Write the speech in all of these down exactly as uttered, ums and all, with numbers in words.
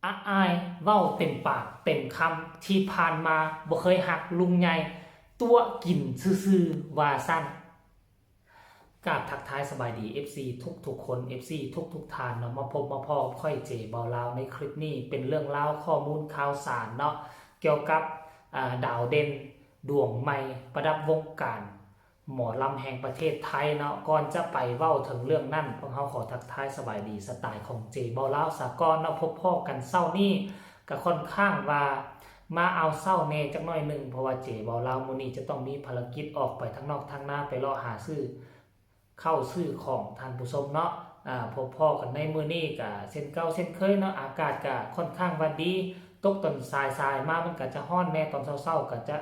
อาอ้ายเว้าเต็มปากเต็มคำ ที่ผ่านมาบ่เคยฮักลุงใหญ่ ตั๋วกินซื่อๆ ว่าซั่น กราบทักทายสบายดี เอฟซี ทุกๆ คน เอฟซี ทุกๆ ท่านเนาะ มาพบมาพ้อกับข้อยเจเบาลาวในคลิปนี้ เป็นเรื่องราวข้อมูลข่าวสารเนาะ เกี่ยวกับ อ่า ดาวเด่นดวงใหม่ประดับวงการ หมอลำแห่งประเทศไทยเนาะ ก่อนจะไปเว้าถึงเรื่องนั้น พวกเฮาขอทักทายสบายดีสไตล์ของเจเบาลาวสากลเนาะ พบพ้อกันเช้านี้ ก็ค่อนข้างว่ามาเอาเช้าแน่จักหน่อยหนึ่ง เพราะว่าเจเบาลาวมื้อนี้จะต้องมีภารกิจออกไปทางนอกทางนา ไปเลาะหาซื้อข้าวซื้อของ ท่านผู้ชมเนาะ อ่า พบพ้อกันในมื้อนี้ก็เช่นเก่าเช่นเคยเนาะ อากาศก็ค่อนข้างว่าดี ตกตอนสายๆ มามันก็จะร้อนแน่ ตอนเช้าๆ ก็จะ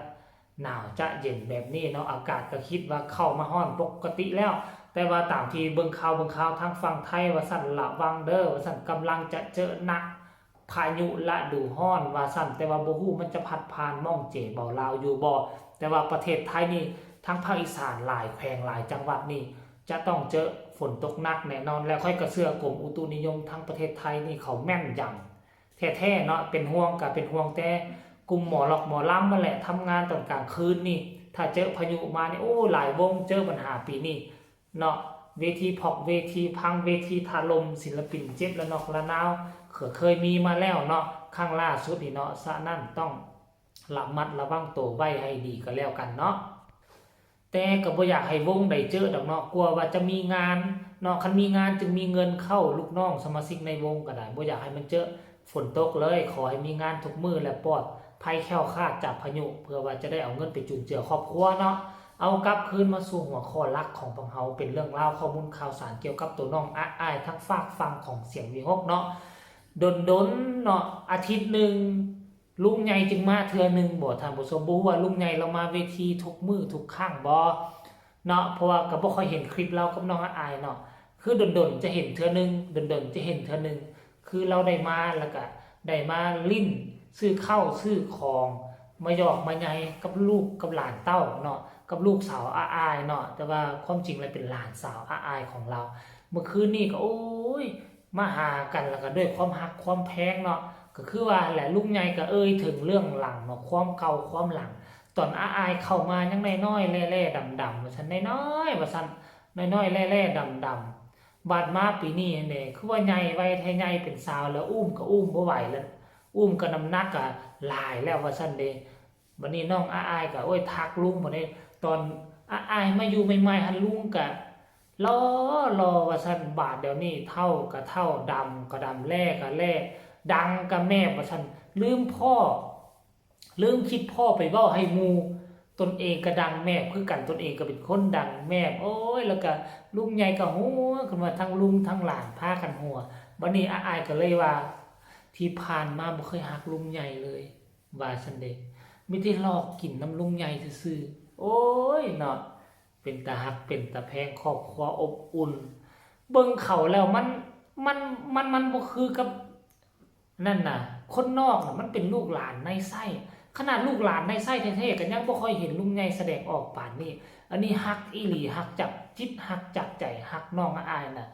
หนาวจะเย็นแบบนี้เนาะ อากาศก็คิดว่าเข้ามาร้อนปกติแล้ว แต่ว่าตามที่เบิ่งข่าวเบิ่งข่าวทางฝั่งไทยว่าซั่น ระวังเด้อว่าซั่น กำลังจะเจอหนัก พายุฤดูร้อนว่าซั่น แต่ว่าบ่ฮู้มันจะพัดผ่านหม่องเจเบาลาวอยู่บ่ แต่ว่าประเทศไทยนี่ ทางภาคอีสานหลายแขวงหลายจังหวัดนี่ จะต้องเจอฝนตกหนักแน่นอน และข้อยก็เชื่อกรมอุตุนิยมทางประเทศไทยนี่เขาแม่นยำ แท้ๆ เนาะ เป็นห่วงก็เป็นห่วงแต่กลุ่มหมอล็อกหมอลำนั่นแหละ ทำงานตอนกลางคืนนี่ ถ้าเจอพายุมานี่ โอ้ หลายวงเจอปัญหาปีนี้เนาะ เวทีพอกเวทีพัง เวทีถล่ม ศิลปินเจ็บระนอกระนาว เคย เคยมีมาแล้วเนาะ ครั้งล่าสุดนี่เนาะ ฉะนั้นต้องระมัดระวังตัวไว้ให้ดีก็แล้วกันเนาะ แต่ก็บ่อยากให้วงใดเจอดอกเนาะ กลัวว่าจะมีงานเนาะ คันมีงานจึงมีเงินเข้า ลูกน้องสมาชิกในวงก็ได้ บ่อยากให้มันเจอฝนตกเลย ขอให้มีงานทุกมื้อและปลอดภัยแคล้วคลาดจากพายุ เพื่อว่าจะได้เอาเงินไปจุนเจือครอบครัวเนาะ เอากลับคืนมาสู่หัวข้อหลักของพวกเฮา เป็นเรื่องราวข้อมูลข่าวสารเกี่ยวกับตัวน้องอาอ้ายทางฝากฝั่งของเสียงวีหกเนาะ ดนๆ เนาะ อาทิตย์หนึ่ง ลุงใหญ่จึงมาเทื่อหนึ่งบ่ ท่านผู้ชม บ่ฮู้ว่าลุงใหญ่ลาวมาเวทีทุกมื้อทุกครั้งบ่เนาะ เพราะว่าก็บ่ค่อยเห็นคลิปลาวกับน้องอาอ้ายเนาะ คือดนๆ จะเห็นเทื่อหนึ่ง ดนๆ จะเห็นเทื่อหนึ่ง คือลาวได้มาแล้วก็ได้มาลิ้น ซื้อข้าวซื้อของ มาหยอกมาใหญ่กับลูกกับหลานเต้าเนาะ กับลูกสาวอาอ้ายเนาะ แต่ว่าความจริงแล้วเป็นหลานสาวอาอ้ายของลาว เมื่อคืนนี้ก็ โอ้ย มาหากันแล้วก็ด้วยความฮักความแพงเนาะ ก็คือว่าแหละ ลุงใหญ่ก็เอ่ยถึงเรื่องหลังเนาะ ความเก่าความหลัง ตอนอาอ้ายเข้ามายังน้อยๆ แล่ๆ ดำๆ ว่าซั่น น้อยๆ ว่าซั่น น้อยๆ แล่ๆ ดำๆ บาดมาปีนี้แหน่ คือว่าใหญ่ไวแท้ ใหญ่เป็นสาวแล้ว อุ้มก็อุ้มบ่ไหวแล้ว อุ้มก็น้ำหนักก็หลายแล้วว่าซั่นเด้ บัดนี้น้องอาอ้ายก็ โอ้ย ทักลุงบัดนี้ ตอนอาอ้ายมาอยู่ใหม่ๆ หั่นลุงก็หล่อๆ ว่าซั่น บาดเดี๋ยวนี้เฒ่าก็เฒ่า ดำก็ดำ แล่ก็แล่ ดังก็แมบว่าซั่น ลืมพ้อ ลืมคิดพ้อไปเว้าให้หมู่ ตนเองก็ดังแมบคือกัน ตนเองก็เป็นคนดังแมบ โอ้ย แล้วก็ลุงใหญ่ก็หัวขึ้นมา ทั้งลุงทั้งหลานพากันหัว บัดนี้อาอ้ายก็เลยว่า ที่ผ่านมาบ่เคยฮักลุงใหญ่เลย ว่าซั่นเด้ มีแต่หลอกกินนำลุงใหญ่ซื่อๆ โอ้ยเนาะ เป็นตาฮักเป็นตาแพง ครอบครัวอบอุ่น เบิ่งเขาแล้วมัน มัน มัน มันบ่คือกับ นั่นน่ะ คนนอกน่ะมันเป็นลูกหลานในไส้ ขนาดลูกหลานในไส้แท้ๆ ก็ยังบ่ค่อยเห็นลุงใหญ่แสดงออกปานนี้ อันนี้ฮักอีหลี ฮักจากจิต ฮักจากใจ ฮักน้องอาอ้ายน่ะ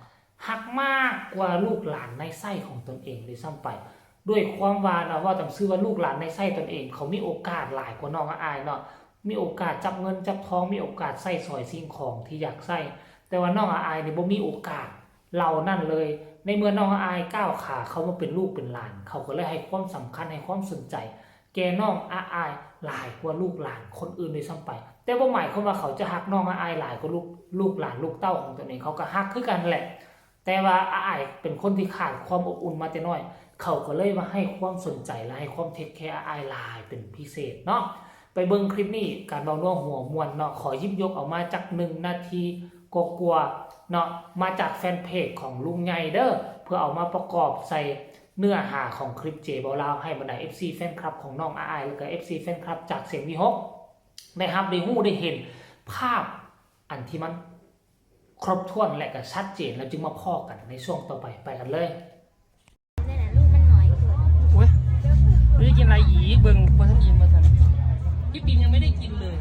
ฮักมากกว่าลูกหลานในไส้ของตนเองด้วยซ้ำไป ด้วยความว่านะ ว่าตามซื่อว่าลูกหลานในไส้ตนเอง เขามีโอกาสหลายกว่าน้องอาอ้ายเนาะ มีโอกาสจับเงินจับทอง มีโอกาสใช้สอยสิ่งของที่อยากใช้ แต่ว่าน้องอาอ้ายนี่บ่มีโอกาสเหล่านั้นเลย ในเมื่อน้องอาอ้ายก้าวขาเข้ามาเป็นลูกเป็นหลาน เขาก็เลยให้ความสำคัญให้ความสนใจ แก่น้องอาอ้ายหลายกว่าลูกหลานคนอื่นด้วยซ้ำไป แต่บ่หมายความว่าเขาจะฮักน้องอาอ้ายหลายกว่าลูก ลูกหลานลูกเต้าของตนเอง เขาก็ฮักคือกันแหละ แต่ว่าอาอ้ายเป็นคนที่ขาดความอบอุ่นมาแต่น้อย เขาก็เลยมาให้ความสนใจและให้ความเทคแคร์อาอ้ายหลายเป็นพิเศษเนาะ ไปเบิ่งคลิปนี้ การเว้านัวหัวม่วนเนาะ ขอหยิบยกเอามาจากหนึ่งนาทีกว่าๆ เนาะ มาจากแฟนเพจของลุงใหญ่เด้อ เพื่อเอามาประกอบใส่เนื้อหาของคลิปเจเบาลาว ให้บรรดา เอฟซี แฟนคลับของน้องอาอ้าย แล้วก็ เอฟซี แฟนคลับจากเสียงวีหก ได้ฮับได้ฮู้ได้เห็นภาพอันที่มันครบถ้วนและก็ชัดเจน แล้วจึงมาพ้อกันในช่วงต่อไป ไปกันเลย นั่นน่ะลูกมันน้อยโพด โอ้ยไม่ได้กินอะไรอีกเบิ่งบ่ทันอิ่มมาสั่นพี่ปิมยังไม่ได้กินเลย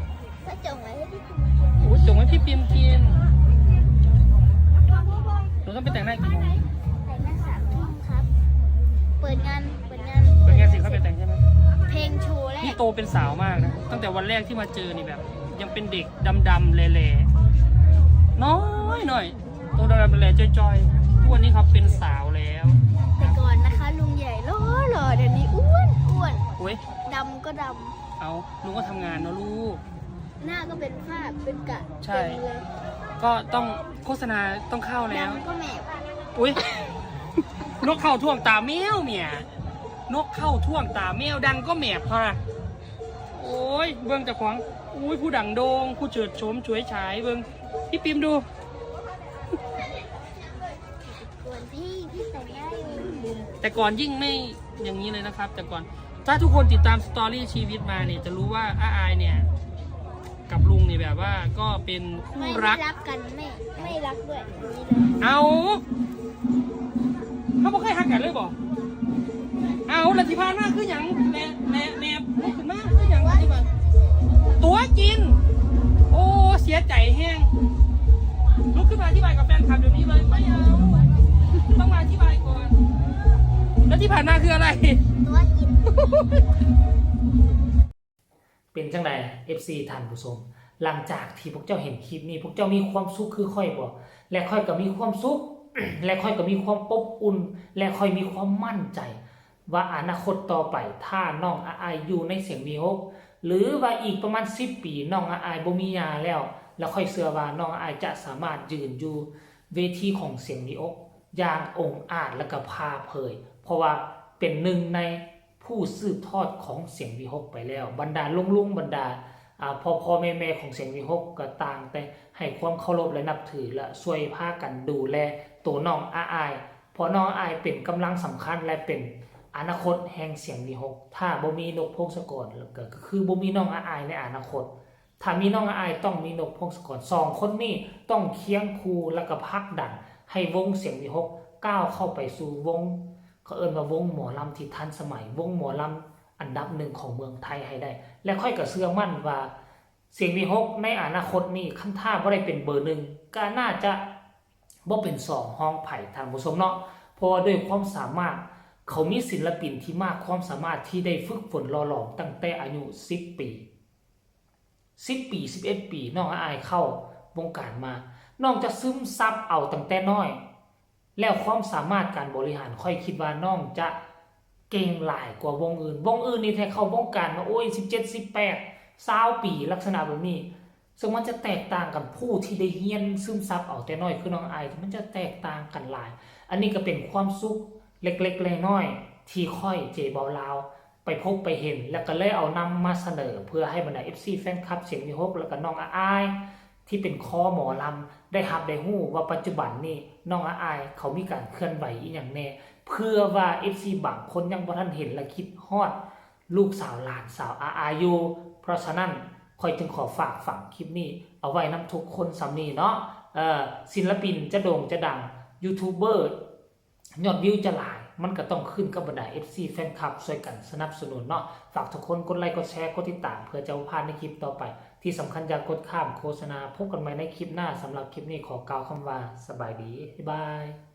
ก็จงไว้ให้พี่ปิม โอ้ยจงไว้พี่ปิมกินหนูต้องไปแต่งหน้ากี่โมง แต่งหน้าสามทุ่มครับ เปิดงานเปิด โตเป็นสาวมากนะ ตั้งแต่วันแรกที่มาเจอนี่แบบ ยังเป็นเด็กดำๆแหล่ๆน้อยๆโตดำๆแหล่ๆจ่อยๆ ทุกวันนี้เขาเป็นสาวแล้ว แต่ก่อนนะคะลุงใหญ่หล่อหล่อเดี๋ยวนี้อ้วนอ้วน โอ้ย ดำก็ดำ เอาลุงก็ทำงานเนาะลูก หน้าก็เป็นฝ้าเป็นกระ ใช่ เต็มเลย ก็ต้องโฆษณาต้องเข้าแล้ว ดำก็แมบ อุ้ย นกเข้าท่วงตาแมวเมียนกเข้าท่วงตาแมวดังก็แมบพอนะโอ้ย เบิ่งเจ้าของ อุ้ย ผู้ดังโด่งผู้เจิดโฉมฉวยฉายเบิ่งพี่ปิมดู ส่วนพี่พี่แต่งหน้าอยู่ แต่ก่อนยิ่งไม่อย่างนี้เลยนะครับ แต่ก่อน ถ้าทุกคนติดตามสตอรี่ชีวิตมาเนี่ยจะรู้ว่าอาอายเนี่ย กับลุงเนี่ยแบบว่าก็เป็นคู่ ไม่ รัก รักกันไม่ไม่รักด้วยอย่างนี้เลย เอาเขาบ่เคยฮักกันเลยบ่เอาละที่ผ่านมาคือหยังแหนแหนแหนลุกขึ้นมาคือหยังอธิบายตัวกิน โอ้เสียใจแฮงลุกขึ้นมาอธิบายกับแฟนคลับเดี๋ยวนี้เลยไม่เอาต้องมาอธิบายก่อนแล้วที่ผ่านมาคืออะไร ตัวกิน เป็นจังใด เอฟซี ท่านผู้ชม หลังจากที่พวกเจ้าเห็นคลิปนี้ พวกเจ้ามีความสุขคือข้อยบ่ และข้อยก็มีความสุข และข้อยก็มีความอบอุ่น และข้อยมีความมั่นใจ ว่าอนาคตต่อไป ถ้าน้องอาอายอยู่ในเสียงวีหก หรือว่าอีกประมาณ สิบ ปี น้องอาอายบ่มีย่าแล้ว แล้วข้อยเชื่อว่าน้องอาอายจะสามารถยืนอยู่เวทีของเสียงวีหก อย่างองอาจและก็ผ่าเผย เพราะว่าเป็นหนึ่งในผู้สืบทอดของเสียงวีหกไปแล้ว บรรดาลุงๆ บรรดา อ่า พ่อพ่อแม่แม่ของเสียงวีหกก็ต่างแต่ให้ความเคารพและนับถือและช่วยพากันดูแลตัวน้องอาอาย เพราะน้องอาอายเป็นกำลังสำคัญและเป็นอนาคตแห่งเสียงวีหก ถ้าบ่มีนกพงศกรก็ก็คือบ่มีน้องอาอายในอนาคต ถ้ามีน้องอาอายต้องมีนกพงศกร สองคนนี้ต้องเคียงคู่และก็ผลักดันให้วงเสียงวีหกก้าวเข้าไปสู่วง เขาเอิ้นว่าวงหมอลำที่ทันสมัย วงหมอลำอันดับหนึ่งของเมืองไทยให้ได้ และข้อยก็เชื่อมั่นว่าเสียงวีหกในอนาคตนี้คันถ้าบ่ได้เป็นเบอร์หนึ่งก็น่าจะบ่เป็นสองฮองไผ ท่านผู้ชมเนาะ เพราะว่าด้วยความสามารถ เขามีศิลปินที่มากความสามารถที่ได้ฝึกฝนหล่อหลอมตั้งแต่อายุ สิบ ปี สิบ ปี สิบเอ็ด ปี น้องอาอายเข้าวงการมา น้องจะซึมซับเอาตั้งแต่น้อย แล้วความสามารถการบริหารข้อยคิดว่าน้องจะเก่งหลายกว่าวงอื่น วงอื่นนี่แท้เข้าวงการมา โอ้ย สิบเจ็ด สิบแปด ซาว ปี ลักษณะแบบนี้ ซึ่งมันจะแตกต่างกัน ผู้ที่ได้เฮียนซึมซับเอาแต่น้อยคือน้องอาอาย มันจะแตกต่างกันหลาย อันนี้ก็เป็นความสุขเล็กๆน้อยๆที่ข้อย เจ เบาลาว ไปพบไปเห็น แล้วก็เลยเอานำมาเสนอ เพื่อให้บรรดา เอฟซี แฟนคลับเสียงวีหก แล้วก็น้องอาอาย ที่เป็นคอหมอลำได้ฮับได้ฮู้ว่าปัจจุบันนี้น้องอาอายเขามีการเคลื่อนไหวอีหยังแน่ เพื่อว่า เอฟซี บางคนยังบ่ทันเห็นและคิดฮอดลูกสาวหลานสาวอาอายอยู่ เพราะฉะนั้นข้อยจึงขอฝากฝังคลิปนี้เอาไว้นำทุกคนส่ำนี้เนาะ เอ่อ ศิลปินจะโด่งจะดัง ยูทูบเบอร์ ยอดวิวจะหลาย มันก็ต้องขึ้นกับบรรดา เอฟซี แฟนคลับช่วยกันสนับสนุนเนาะ ฝากทุกคนกดไลค์กดแชร์กดติดตาม เพื่อจะบ่พลาดในคลิปต่อไป ที่สำคัญอย่ากดข้ามโฆษณา พบกันใหม่ในคลิปหน้า สำหรับคลิปนี้ขอกล่าวคำว่าสบายดี บ๊ายบาย